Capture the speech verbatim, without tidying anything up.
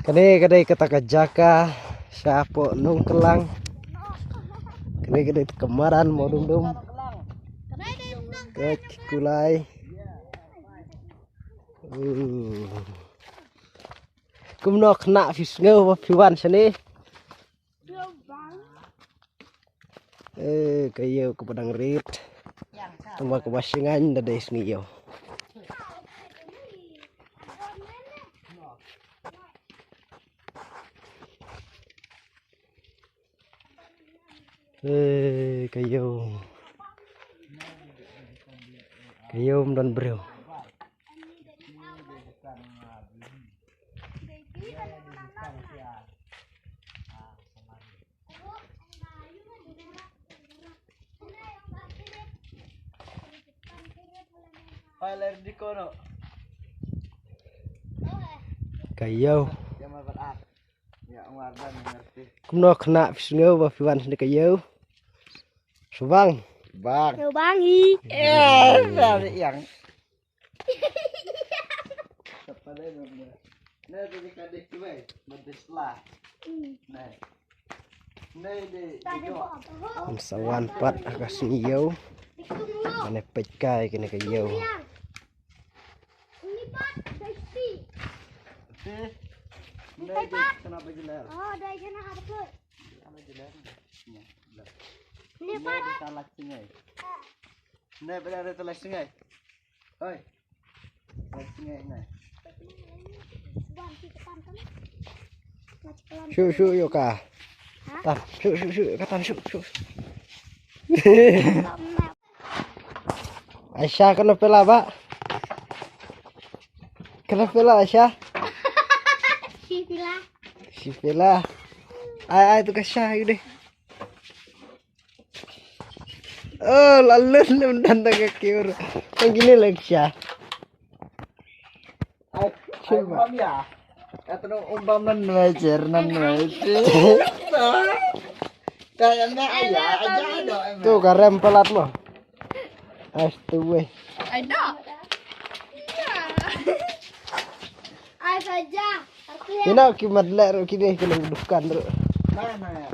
Kane ka dei kata ka jaka shapoh Nongkelang. Kane ka dei ka madan Mawdumdum. Ka kulai. Hmm. Kumno khynnah phi sngew ba phi wan shane? Eh, ka ïew kaba dang rit. Tang ba kaba shngaiñ da dei sngi ïew. Eh, ka ïew. Ka ïew ym don briew. Ka ïew. Kumno khynnah phi sngew ba phi wan shane ka ïew? Shubang. Bang. Yo bang i. Eh, bang yang. Nai, tadi ka dei kiwei, ma dei sla. Nai. Nai dei, dei jok. Ngin sa wan pat ha ka sngi ïew. Kane peit kai kane ka ïew. Ti. Nai dei kana ba jeler. Oh, dei kana ha ba. Kana jeler. Nai pat. Nai dei tala sngai. Nai pat dei tala sngai. Oi. Tala sngai nai. Shu, shu, ïoh ka. Tan, shu, shu, shu, ka tan, shu, shu. Aisha, kano pela ba? Kano pela, Aisha? Shi pela. Shi pela. Ai, ai, tu ka sha, yu deh. Oh, lalu lem dan tak kiur. Yang gini lagi sha. Ai, ai, bam ya. Kata no umbam nan mejer, nan mejer. Kaya na aya, aja do. Tu karem pelat mo. Astu weh. Ada. Iya. Ai saja. Ina ki madlek ru kini kena dukan ru. Mana ya?